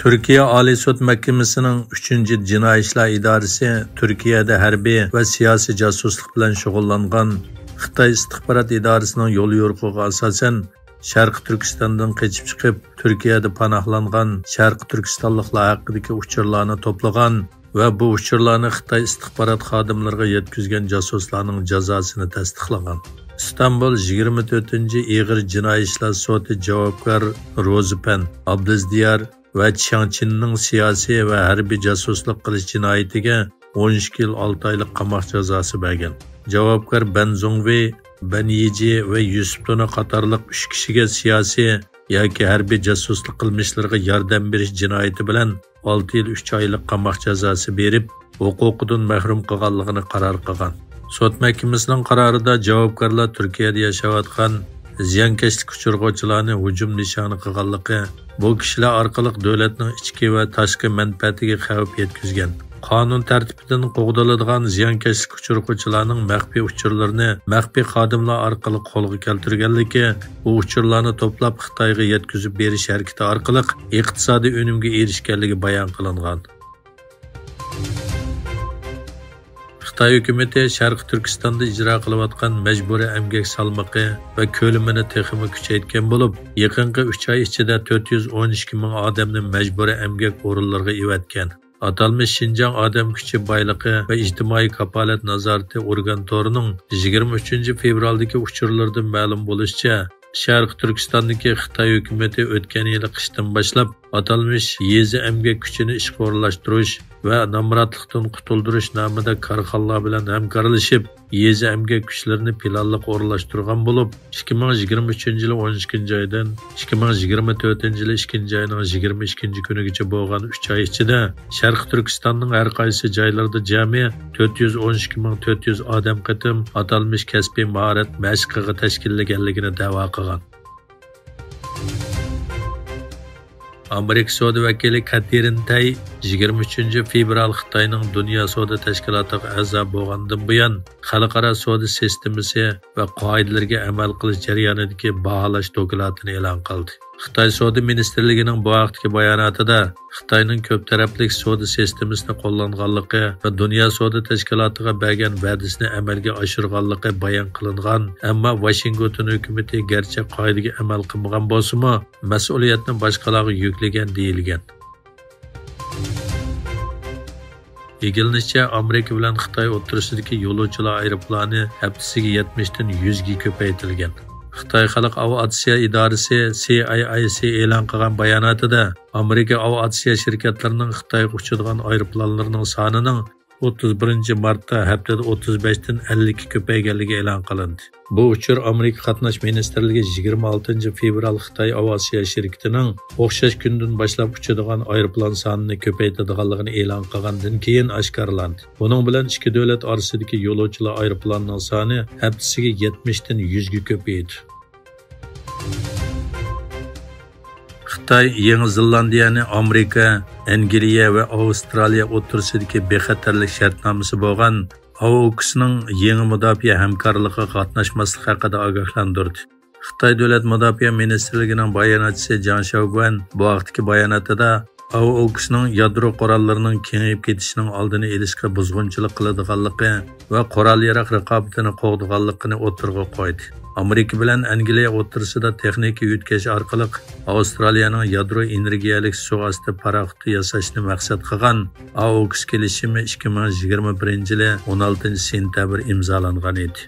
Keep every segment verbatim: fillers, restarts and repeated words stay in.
تۈركىيە ئالىي سوت مەھكىمىسىنىڭ ئۈچىنچى جىنايى ئىشلار ئىدارىسى تۈركىيەدە ھەربىي ۋە سىياسىي جاسۇسلۇق بىلەن شۇغۇللانغان خىتاي ئىستىخبارات ئىدارىسىنىڭ يوليورۇقىغا ئاساسەن، شەرقىي تۈركىستاندىن قېچىپ چىقىپ، تۈركىيەدە پاناھلانغان شەرقىي تۈركىستانلىقلار ھەققىدىكى ئۇچۇرلارنى توپلىغان ۋە بۇ ئۇچۇرلارنى خىتاي ئىستىخبارات خادىملىرىغا يەتكۈزگەن جاسۇسلارنىڭ جازاسىنى تەستىقلىغان. ئىستانبۇل يىگىرمە تۆتىنچى ئېغىر جىنايى ئىشلار سوتى جاۋابكار روزىپەن ئابلىزدىيار ۋە چياڭ چىننىڭ سىياسىي ۋە ھەربىي جاسۇسلۇق قىلىش جىنايىتىگە ئون ئىككى يىل ئالتە ئايلىق قاماق جازاسى بەرگەن. جاۋابكار بەن زۇڭۋېي، بەن يىجى ۋە يۈسۈپ تۇنى قاتارلىق ئۈچ كىشىگە سىياسىي ياكى ھەربىي جاسۇسلۇق قىلمىشلىرىغا ياردەم بېرىش جىنايىتى بىلەن ئالتە يىل ئۈچ ئايلىق قاماق جازاسى بېرىپ، ھوقۇقىدىن مەھرۇم قىلغانلىقىنى قارار قىلغان. سوت مەھكىمىسىنىڭ قارارىدا جاۋابكارلار تۈركىيەدە ياشاۋاتقان زىيانكەشلىك ئۇچرىغۇچىلارنى ھۇجۇم نىشانى قىلغانلىقى، بۇ كىشىلەر ئارقىلىق دۆلەتنىڭ ئىچكى ۋە تاشقى مەنپەئەتىگە خەۋپ يەتكۈزگەن، قانۇن تەرتىپىدىن قوغدىلىدىغان زىيانكەشلىك ئۇچرىغۇچىلارنىڭ مەخپىي ئۇچۇرلىرىنى مەخپىي خادىملار ئارقىلىق قولغا كەلتۈرگەنلىكى، بۇ ئۇچۇرلارنى توپلاپ خىتايغا يەتكۈزۈپ بېرىش ھەرىكىتى ئارقىلىق ئىقتىسادىي ئۈنۈمگە ئېرىشكەنلىكى بايان قىلىنغان. خىتاي ھۆكۈمىتى شەرقىي تۈركىستاندا ئىجرا قىلىۋاتقان مەجبۇرىي ئەمگەك سالمىقى ۋە كۆلىمىنى تېخىمۇ كۈچەيتكەن بولۇپ، يېقىنقى ئۈچ ئاي ئىچىدە تۆت يۈز ئون ئىككى مىڭ ئادەمنى مەجبۇرىي ئەمگەك ئورۇنلىرىغا ئېۋەتكەن. ئاتالمىش شىنجاڭ ئادەم كۈچى بايلىقى ۋە ئىجتىمائىي كاپالەت نازارىتى ئورگان تورىنىڭ يىگىرمە ئۈچىنچى فېۋرالدىكى ئۇچۇرلىرىدىن مەلۇم بولۇشىچە، شەرقىي تۈركىستاندىكى خىتاي ھۆكۈمىتى ئۆتكەن يىلى قىشتىن باشلاپ ئاتالمىش يېزا ئەمگەك كۈچىنى ئىشقا ئورۇنلاشتۇرۇش ۋە نامراتلىقتىن قۇتۇلدۇرۇش نامىدا كارخانىلار بىلەن ھەمكارلىشىپ، يېزا ئەمگەك كۈچلىرىنى پىلانلىق ئورۇنلاشتۇرغان بولۇپ، ئىككى مىڭ يىگىرمە ئۈچىنچى يىلى ئون ئىككىنچى ئايدىن ئىككى مىڭ يىگىرمە تۆتىنچى يىلى ئىككىنچى ئاينىڭ يىگىرمە ئىككىنچى كۈنىگىچە بولغان ئۈچ ئاي ئىچىدە شەرقىي تۈركىستاننىڭ ھەر قايسى جايلىرىدا جەمئىي تۆت يۈز ئون ئىككى مىڭ تۆت يۈز ئادەم قېتىم ئاتالمىش كەسپىي ماھارەت مەشىقىگە تەشكىللىگەنلىكىنى دەۋا قىلغان. ئامېرىكا سودا ۋەكىلى كاتېرىن تەي يىگىرمە ئۈچىنچى فېۋرال خىتاينىڭ دۇنيا سودا تەشكىلاتىغا ئەزا بولغاندىن بۇيان، خەلقئارا سودا سىستېمىسى ۋە قائىدىلىرىگە ئەمەل قىلىش جەريانىدىكى باھالاش دوكلاتىنى ئېلان قىلدى. خىتاي سودا مىنىستىرلىكىنىڭ بۇ ھەقتىكى باياناتىدا، خىتاينىڭ كۆپ تەرەپلىك سودا سىستېمىسىنى قوللانغانلىقى ۋە دۇنيا سودا تەشكىلاتىغا بەرگەن ۋەدىسىنى ئەمەلگە ئاشۇرغانلىقى بايان قىلىنغان، ئەمما ۋاشىنگتون ھۆكۈمىتى گەرچە قائىدىگە ئەمەل قىلمىغان بولسىمۇ، مەسئۇلىيەتنى باشقىلارغا يۈكلىگەن، دېيىلگەن. ئىگىلىنىشىچە، ئامېرىكا بىلەن خىتاي ئوتتۇرىسىدىكى يولۇچىلار ئايروپىلانى ھەپتىسىگە يەتمىشتىن يۈزگە كۆپەيتىلگەن. خىتاي خەلق ئاۋىئاتسىيە ئىدارىسى، سى ئاي ئاي سى، ئېلان قىلغان باياناتىدا، ئامېرىكا ئاۋىئاتسىيە شىركەتلىرىنىڭ خىتايغا ئۇچىدىغان ئايروپىلانلىرىنىڭ سانىنىڭ ئوتتۇز بىرىنچى مارتتا ھەپتىدە ئوتتۇز بەشتىن ئەللىككە كۆپەيگەنلىكى ئېلان قىلىندى. بۇ ئۇچۇر ئامېرىكا قاتناش مىنىستىرلىكى يىگىرمە ئالتىنچى فېۋرال خىتاي ئاۋىئاتسىيە شىركىتىنىڭ ئوخشاش كۈندىن باشلاپ ئۇچىدىغان ئايروپىلان سانىنى كۆپەيتىدىغانلىقىنى ئېلان قىلغاندىن كېيىن ئاشكارىلاندى. بۇنىڭ بىلەن ئىككى دۆلەت ئارىسىدىكى يولۇچىلار ئايروپىلانىنىڭ سانى ھەپتىسىگە يەتمىشتىن يۈزگە كۆپىيىدۇ. خىتاي يېڭى زېلاندىيەنى ئامېرىكا، ئەنگلىيە ۋە ئاۋسترالىيە ئوتتۇرىسىدىكى بىخەتەرلىك شەرتنامىسى بولغان ئاۋۇكسنىڭ يېڭى مۇداپىئە ھەمكارلىقىغا قاتناشماسلىق ھەققىدە ئاگاھلاندۇردى. خىتاي دۆلەت مۇداپىئە مىنىستىرلىكىنىڭ باياناتچىسى جاڭ شياۋگۈەن بۇ ھەقتىكى باياناتىدا، ئاۋۇكسنىڭ يادرو قوراللىرىنىڭ كېڭىيىپ كېتىشىنىڭ ئالدىنى ئېلىشقا بۇزغۇنچىلىق قىلىدىغانلىقى ۋە قورال-ياراغ رىقابىتىنى قوغدىغانلىقىنى ئوتتۇرىغا قويدى. ئامېرىكا بىلەن ئەنگلىيە ئوتتۇرىسىدا تېخنىكا يۆتكەش ئارقىلىق ئاۋسترالىيەنىڭ يادرو ئېنېرگىيەلىك سۇئاستى پاراخوتى ياساشنى مەقسەت قىلغان ئاۋۇكس كېلىشىمى ئىككى مىڭ يىگىرمە بىرىنچى يىلى ئون ئالتىنچى سېنتەبىر ئىمزالانغان ئىدى.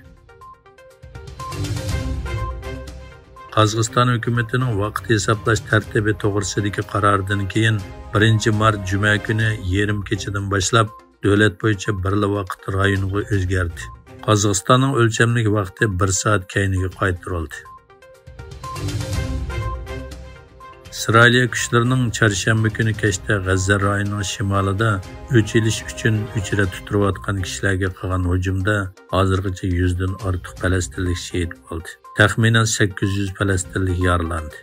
قازاقىستان ھۆكۈمىتىنىڭ ۋاقىت ھېسابلاش تەرتىپى توغرىسىدىكى قارارىدىن كېيىن، بىرىنچى مارت جۈمە كۈنى يېرىم كېچىدىن باشلاپ، دۆلەت بويىچە بىرلا ۋاقىت رايونىغا ئۆزگەردى. قازاقىستاننىڭ ئۆلچەملىك ۋاقتى بىر سائەت كەينىگە قايتۇرۇلدى. ئىسرائىلىيە كۈچلىرىنىڭ چارشەنبە كۈنى كەچتە غەززە رايونىنىڭ شىمالىدا ئۆچ ئېلىش ئۈچۈن ئۆچرەتتە تۇرۇۋاتقان كىشىلەرگە قىلغان ھۇجۇمدا ھازىرغىچە يۈزدىن ئارتۇق پەلەستىنلىك شېھىت بولدى. تەخمىنەن سەككىز يۈز پەلەستىنلىك يارىلاندى.